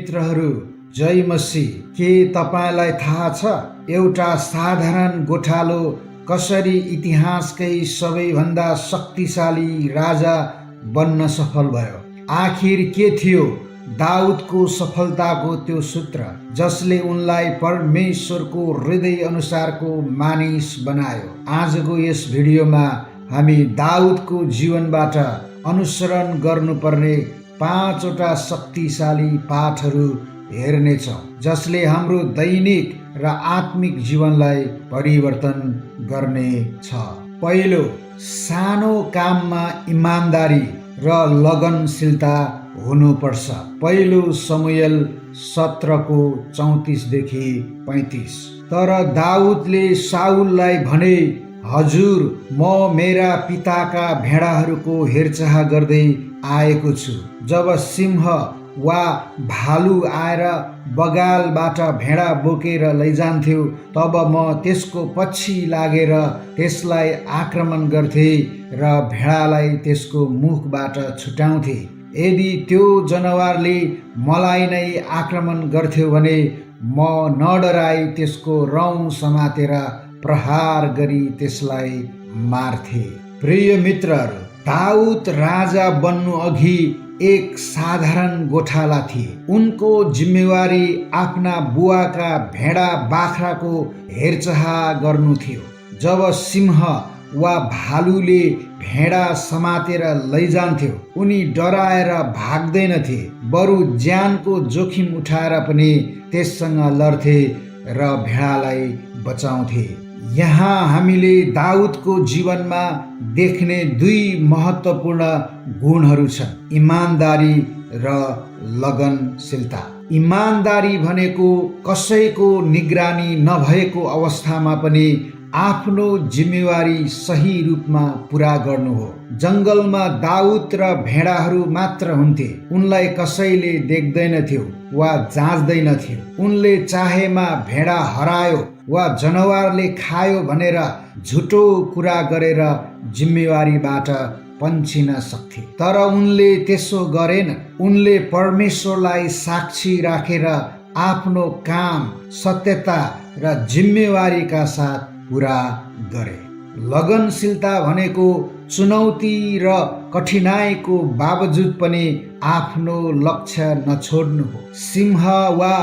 मित्रहरू, जय मसी। के तपाईलाई थाहा छ एउटा साधारण गोठालो कसरी इतिहासकै सबैभन्दा शक्तिशाली राजा बन्न सफल भयो? आखिर के थियो दाउदको सफलताको त्यो सूत्र जसले उनलाई परमेश्वरको हृदय अनुसारको मानिस बनायो? आजको यस भिडियोमा हामी दाउदको जीवनबाट अनुसरण गर्नुपर्ने 5वटा शक्तिशाली पाठहरू हेर्नेछौँ जसले हाम्रो दैनिक र आत्मिक जीवनलाई परिवर्तन गर्नेछ। पहिलो, सानो काममा इमानदारी र लगनशीलता हुनुपर्छ। पहिलो शमूएल 17:34 देखि 35। तर दाउदले साउललाई भने, हजुर, म मेरा पिताका भेडाहरूको हेरचाह गर्दै आएको छु। जब सिंह वा भालु आएर बगालबाट भेडा बोकेर लैजान्थ्यो तब म त्यसको पछि लागेर त्यसलाई आक्रमण गर्थे र भेडालाई त्यसको मुखबाट छुटाउँथे। यदि त्यो जनावरले मलाई नै आक्रमण गर्थ्यो भने म नडराई त्यसको रौँ समातेर प्रहार गरी त्यसलाई मार्थे। प्रिय मित्रहरू, दाउद राजा बन्नु अघि एक साधारण गोठाला थिए। उनको जिम्मेवारी आफ्ना बुवाका भेडा बाख्राको हेरचाह गर्नु थियो। जब सिंह वा भालुले भेडा समातेर लैजान्थ्यो उनी डराएर भाग्दैनथे, बरु ज्यानको जोखिम उठाएर पनि त्यससँग लड्थे र भेडालाई बचाउँथे। यहाँ हामीले दाउदको जीवनमा देख्ने 2 महत्त्वपूर्ण गुणहरू छन्, इमानदारी र लगनशीलता। इमानदारी भनेको कसैको निगरानी नभएको अवस्थामा पनि आफ्नो जिम्मेवारी सही रूपमा पुरा गर्नु हो। जङ्गलमा दाउद र भेडाहरू मात्र हुन्थे। उनलाई कसैले देख्दैनथ्यो वा जाँच्दैनथ्यो। उनले चाहेमा भेडा हरायो वा जनावरले खायो भनेर झुटो कुरा गरेर जिम्मेवारीबाट पन्छिन सक्थे। तर उनले त्यसो गरेन। उनले परमेश्वरलाई साक्षी राखेर आफ्नो काम सत्यता र जिम्मेवारीका साथ पुरा गरे। लगनशीलता भनेको चुनौती र कठिनाइको बावजुद पनि आफ्नो लक्ष्य नछोड्नु हो। सिंह वा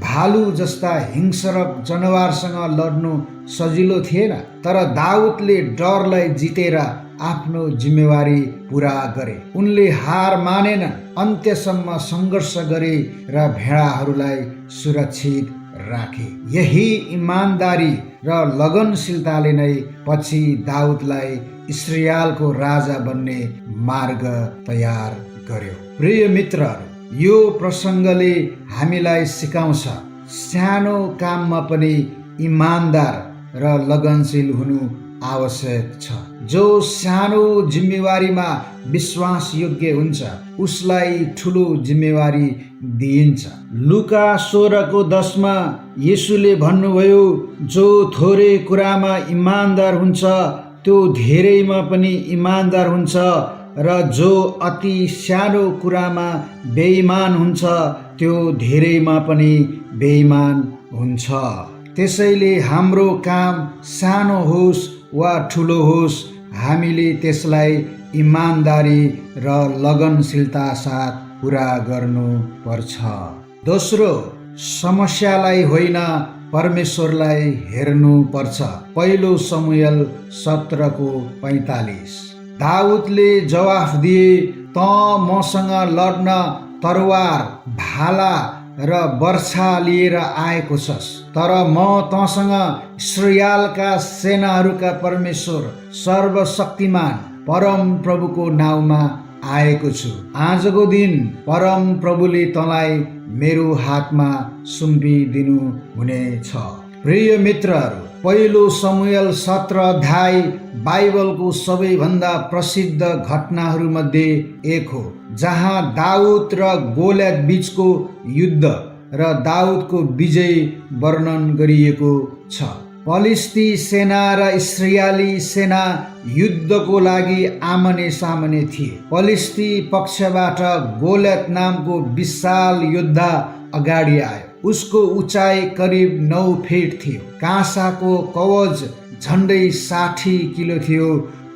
भालु जस्ता हिंस्रक जनावरसँग लड्नु सजिलो थिएन, तर दाउदले डरलाई जितेर आफ्नो जिम्मेवारी पुरा गरे। उनले हार मानेन, अन्त्यसम्म सङ्घर्ष गरे र भेडाहरूलाई सुरक्षित राखे। यही इमानदारी र लगनशीलताले नै पछि दाउदलाई इस्रायलको राजा बन्ने मार्ग तयार गर्यो। प्रिय मित्रहरू, यो प्रसङ्गले हामीलाई सिकाउँछ सानो काममा पनि इमानदार र लगनशील हुनु आवश्यक छ। जो सानो जिम्मेवारीमा विश्वासयोग्य हुन्छ उसलाई ठुलो जिम्मेवारी दिइन्छ। लुका 16:10 येशूले भन्नुभयो, जो थोरै कुरामा इमानदार हुन्छ त्यो धेरैमा पनि इमानदार हुन्छ र जो अति सानो कुरामा बेइमान हुन्छ त्यो धेरैमा पनि बेइमान हुन्छ। त्यसैले हाम्रो काम सानो होस् वा ठुलो होस्, हामीले त्यसलाई इमानदारी र लगनशीलता साथ पुरा गर्नुपर्छ। दोस्रो, समस्यालाई होइन परमेश्वरलाई हेर्नुपर्छ। पहिलो शमूएल 17:45। दाउदले जवाफ दिए, त मसँग लड्न तरवार, भाला र वर्षा लिएर आएको छस्, तर म तँसँग इस्रायलका सेनाहरूका परमेश्वर सर्वशक्तिमान परम प्रभुको नाउँमा आएको छु। आजको दिन परम प्रभुले तँलाई मेरो हातमा सुम्पिदिनु हुनेछ। प्रिय मित्रहरू, पहिलो शमूएल 17 अध्याय बाइबलको सबैभन्दा प्रसिद्ध घटनाहरूमध्ये एक हो, जहाँ दाउद र गोलियत बीचको युद्ध र दाउदको विजय वर्णन गरिएको छ। फलिस्ती सेना र इस्रायली सेना युद्धको लागि आमने सामने थिए। फलिस्ती पक्षबाट गोलियत नामको विशाल योद्धा अगाडि आयो। उसको उचाइ करिब 9 फिट थियो। काँसाको कवच झन्डै 60 किलो थियो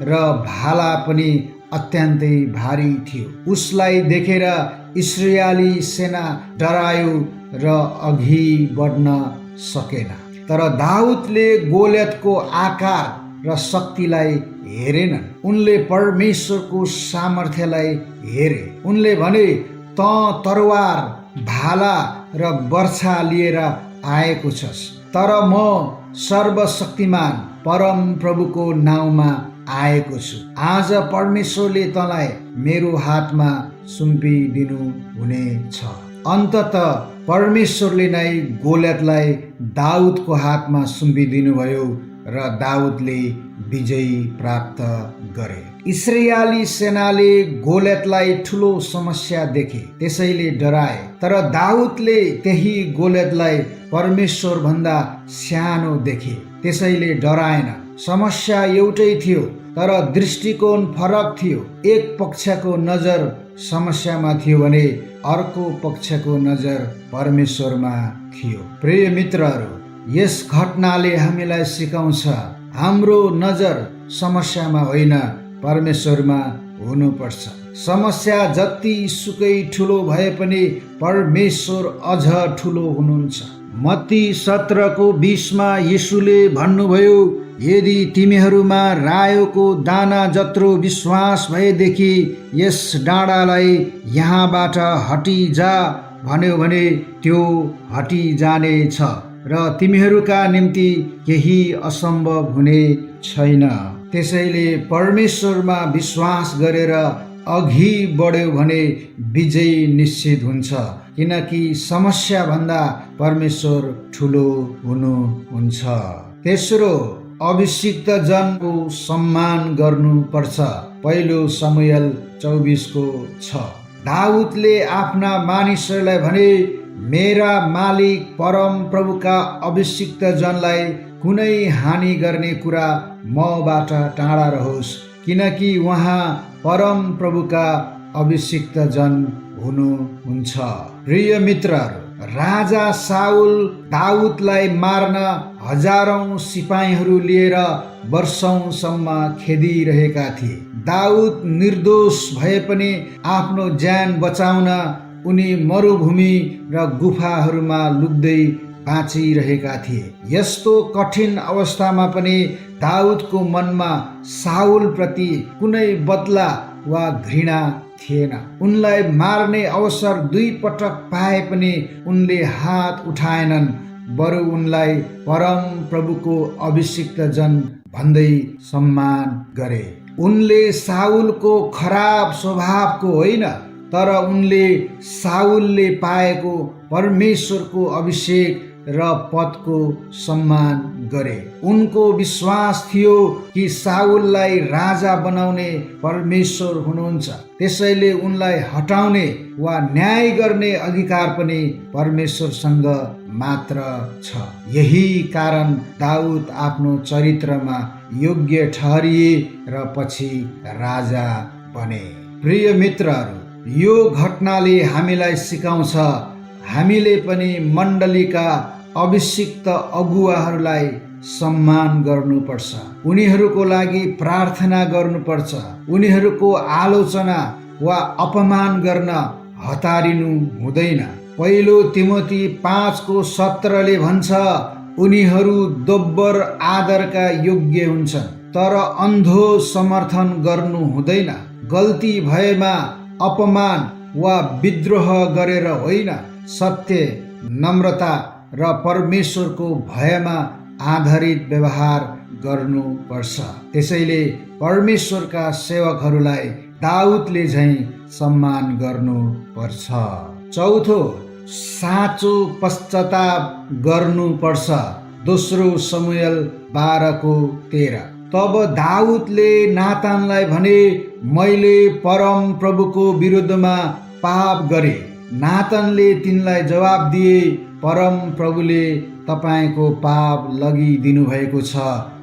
र भाला पनि अत्यन्तै भारी थियो। उसलाई देखेर इस्राएली सेना डरायो र अघि बढ्न सकेन। तर दाउदले गोलियतको आकार र शक्तिलाई हेरेनन्। उनले परमेश्वरको सामर्थ्यलाई हेरे। उनले भने, "त तरवार, भाला र वर्षा लिएर आएको छस्, तर म सर्वशक्तिमान परम प्रभुको नाउँमा आएको छु। आज परमेश्वरले तँलाई मेरो हातमा सुम्पिदिनु हुनेछ।" अन्ततः परमेश्वरले नै गोलियतलाई दाउदको हातमा सुम्पिदिनु भयो र दाउदले विजय प्राप्त गरे। इस्राएली सेनाले गोलियतलाई ठुलो समस्या देखे, त्यसैले डराए। तर दाउदले त्यही गोलियतलाई परमेश्वर भन्दा सानो देखे, त्यसैले डराएन। समस्या एउटै थियो, तर दृष्टिकोण फरक थियो। एक पक्षको नजर समस्यामा थियो भने अर्को पक्षको नजर परमेश्वरमा थियो। प्रिय मित्रहरू, यस घटनाले हामीलाई सिकाउँछ, हाम्रो नजर समस्यामा होइन, परमेश्वरमा हुनुपर्छ। समस्या जति सुकै ठुलो भए पनि परमेश्वर अझ ठुलो हुनुहुन्छ। मत्ती 17:20 येशूले भन्नुभयो, "यदि तिमीहरूमा रायोको दाना जत्रो विश्वास भएदेखि यस डाँडालाई यहाँबाट हटिजा भन्यो भने त्यो हटिजानेछ र तिमीहरूका निम्ति केही असम्भव हुने छैन।" त्यसैले परमेश्वरमा विश्वास गरेर अघि बढ्यो भने विजय निश्चित हुन्छ, किनकि समस्या भन्दा परमेश्वर ठुलो हुनुहुन्छ। तेस्रो, अभिषिक्त जनको सम्मान गर्नुपर्छ। 1 शमूएल 24:6। दाउदले आफ्ना मानिसहरूलाई भने, "मेरा मालिक परम प्रभुका अभिषिक्त जनलाई कुनै हानि गर्ने कुरा मबाट टाढा रहोस्, किनकि उहाँ परम प्रभुका अभिषिक्त जन हुनुहुन्छ।" प्रिय मित्रहरू, राजा साउल दाउदलाई मार्न हजारौं सिपाहीहरू लिएर वर्षौंसम्म खेदिरहेका थिए। दाउद निर्दोष भए पनि आफ्नो ज्यान बचाउन उनी मरुभूमि र गुफाहरूमा लुक्दै बाँचिरहेका थिए। यस्तो कठिन अवस्थामा पनि दाउदको मनमा साउलप्रति कुनै बदला वा घृणा थिएन। उनलाई मार्ने अवसर 2 पटक पाए पनि उनले हात उठाएनन्, बरु उनलाई परम प्रभुको अभिषिक्त जन भन्दै सम्मान गरे। उनले साउलको खराब स्वभावको होइन, तर उनले साउलले पाएको परमेश्वरको अभिषेक र पदको सम्मान गरे। उनको विश्वास थियो कि साउललाई राजा बनाउने परमेश्वर हुनुहुन्छ, त्यसैले उनलाई हटाउने वा न्याय गर्ने अधिकार पनि परमेश्वरसँग मात्र छ। यही कारण दाउद आफ्नो चरित्रमा योग्य ठहरिए र पछि राजा बने। प्रिय मित्रहरू, यो घटनाले हामीलाई सिकाउँछ, हामीले पनि मण्डलीका अभिषिक्त अगुवाहरूलाई सम्मान गर्नुपर्छ। उनीहरूको लागि प्रार्थना गर्नुपर्छ। उनीहरूको आलोचना वा अपमान गर्न हतारिनु हुँदैन। 1 तिमोथी 5:17 भन्छ, "उनीहरू दोब्बर आदरका योग्य हुन्छन्, तर अन्धो समर्थन गर्नु हुँदैन। गल्ती भएमा अपमान वा विद्रोह गरेर होइन, सत्य, नम्रता र परमेश्वरको भयमा आधारित व्यवहार गर्नुपर्छ।" त्यसैले परमेश्वरका सेवकहरूलाई दाउदले झैं सम्मान गर्नुपर्छ। चौथो, साँचो पश्चाताप गर्नुपर्छ। 2 शमूएल 12:13। तब दाउदले नातानलाई भने, "मैले परम प्रभुको विरुद्धमा पाप गरे।" नातानले तिनलाई जवाब दिए, "परम प्रभुले तपाईको पाप लगिदिनु भएको छ,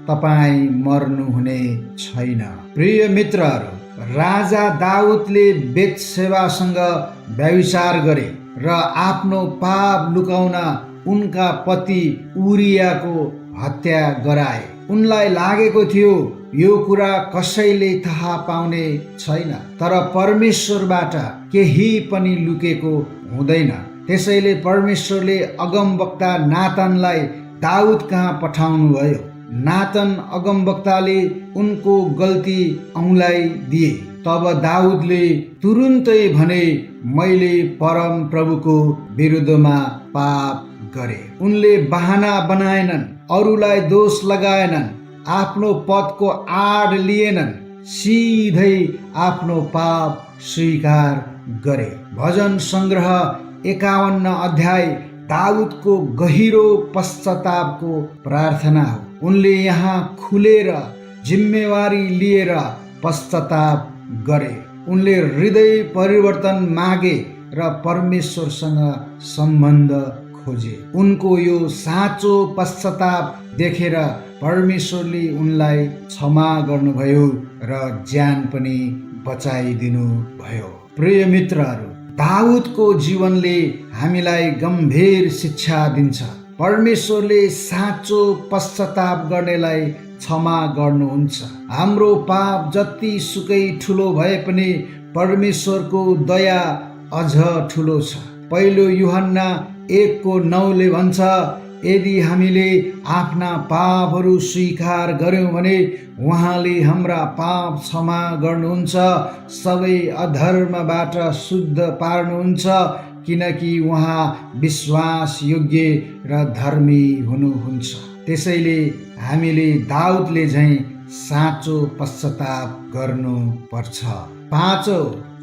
तपाईँ मर्नुहुने छैन।" प्रिय मित्रहरू, राजा दाउदले बेत्सेबासँग व्यभिचार गरे र आफ्नो पाप लुकाउन उनका पति उरियाको हत्या गराए। उनलाई लागेको थियो यो कुरा कसैले थाहा पाउने छैन, तर परमेश्वरबाट केही पनि लुकेको हुँदैन। त्यसैले परमेश्वरले अगमवक्ता नातानलाई दाउद कहाँ पठाउनु भयो। नातान अगमवक्ताले उनको गल्ती औँल्याइदिए। तब दाउदले तुरुन्तै भने, मैले परम प्रभुको विरुद्धमा पाप गरे। उनले बहाना बनाएनन्, अरूलाई दोष लगाएनन्, आफ्नो पदको आड लिएनन्, सिधै आफ्नो पाप स्वीकार गरे। भजन सङ्ग्रह 51 अध्याय दाउदको गहिरो पश्चातापको प्रार्थना हो। उनले यहाँ खुलेर जिम्मेवारी लिएर पश्चाताप गरे। उनले हृदय परिवर्तन मागे र परमेश्वरसँग सम्बन्ध खोजे। उनको यो साँचो पश्चाताप देखेर परमेश्वरले उनलाई क्षमा गर्नुभयो र ज्यान पनि बचाइदिनु भयो। प्रिय मित्रहरू, दाउदको जीवनले हामीलाई गम्भीर शिक्षा दिन्छ। परमेश्वरले साँचो पश्चाताप गर्नेलाई क्षमा गर्नुहुन्छ। हाम्रो पाप जति सुकै ठुलो भए पनि परमेश्वरको दया अझ ठुलो छ। पहिलो यूहन्ना 1:9 भन्छ, यदि हामीले आफ्ना पापहरू स्वीकार गर्यौँ भने उहाँले हाम्रा पाप क्षमा गर्नुहुन्छ, सबै अधर्मबाट शुद्ध पार्नुहुन्छ, किनकि उहाँ विश्वास योग्य र धर्मी हुनुहुन्छ। त्यसैले हामीले दाउदले झैँ साँचो पश्चाताप गर्नुपर्छ। 5,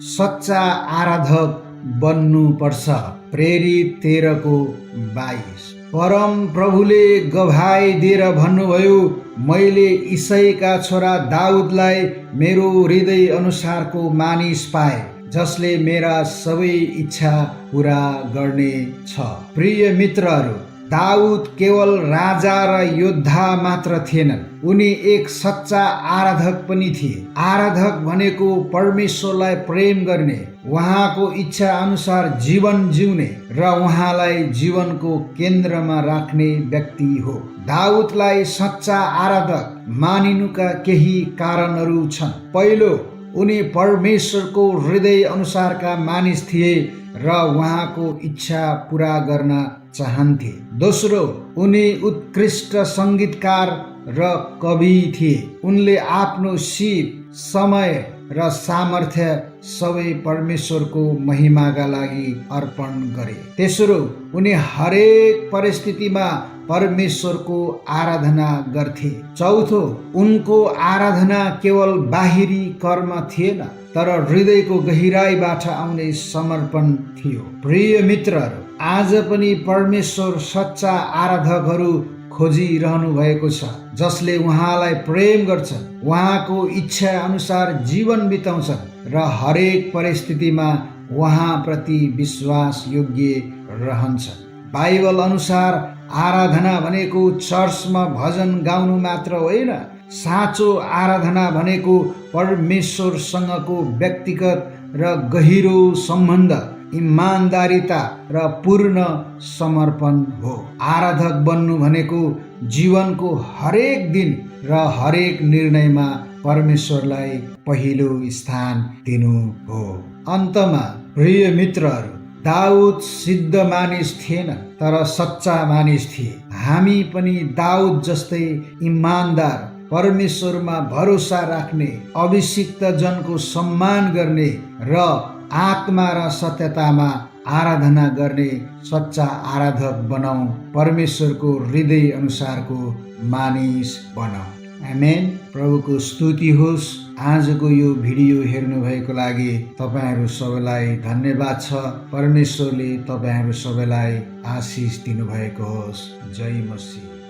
सच्चा आराधक बन्नुपर्छ। प्रेरित 13:22। परम प्रभुले गवाही दिएर भन्नुभयो, मैले ईसाईका छोरा दाउदलाई मेरो हृदय अनुसारको मानिस पाए, जसले मेरा सबै इच्छा पुरा गर्ने छ। प्रिय मित्रहरू, दाउद केवल राजा र योद्धा मात्र थिएनन्, उनी एक सच्चा आराधक पनि थिए। आराधक भनेको परमेश्वरलाई प्रेम गर्ने, उहाँको इच्छा अनुसार जीवन जिउने र उहाँलाई जीवनको केन्द्रमा राख्ने व्यक्ति हो। दाउदलाई सच्चा आराधक मानिनुका केही कारणहरू छन्। पहिलो, उनी परमेश्वरको हृदय अनुसारका मानिस थिए र उहाँको इच्छा पुरा गर्न चाहन्थे। दोस्रो, उनी उत्कृष्ट सङ्गीतकार र कवि थिए। उनले आफ्नो सिप, समय र सामर्थ्य सबै परमेश्वरको महिमाका लागि अर्पण गरे। तेस्रो, उनी हरेक परिस्थितिमा परमेश्वरको आराधना गर्थे। चौथो, उनको आराधना केवल बाहिरी कर्म थिएन, तर हृदयको गहिराईबाट आउने समर्पण थियो। प्रिय मित्रहरू, आज पनि परमेश्वर सच्चा आराधकहरू खोजिरहनु भएको छ, जसले उहाँलाई प्रेम गर्छन्, उहाँको इच्छा अनुसार जीवन बिताउँछन् र हरेक परिस्थितिमा उहाँप्रति विश्वास योग्य रहन्छन्। बाइबल अनुसार आराधना भनेको चर्चमा भजन गाउनु मात्र होइन। साँचो आराधना भनेको परमेश्वरसँगको व्यक्तिगत र गहिरो सम्बन्ध, इमान्दारिता र पूर्ण समर्पण हो। आराधक बन्नु भनेको जीवनको हरेक दिन र हरेक निर्णयमा परमेश्वरलाई पहिलो स्थान दिनु हो। अन्तमा प्रिय मित्रहरू, दाउद सिद्ध मानिस थिएन, तर सच्चा मानिस थिए। हामी पनि दाउद जस्तै इमान्दार, परमेश्वरमा भरोसा राख्ने, अभिषिक्त जनको सम्मान गर्ने र आत्मा र सत्यतामा आराधना गर्ने सच्चा आराधक बनाऊ। परमेश्वरको हृदय अनुसारको मानिस बनाऊ। आमेन। प्रभुको स्तुति होस्। आजको यो भिडियो हेर्नु भएको लागि तपाईहरू सबैलाई धन्यवाद छ। परमेश्वरले तपाईहरू सबैलाई आशिष दिनुभएको होस्। जय मसीह।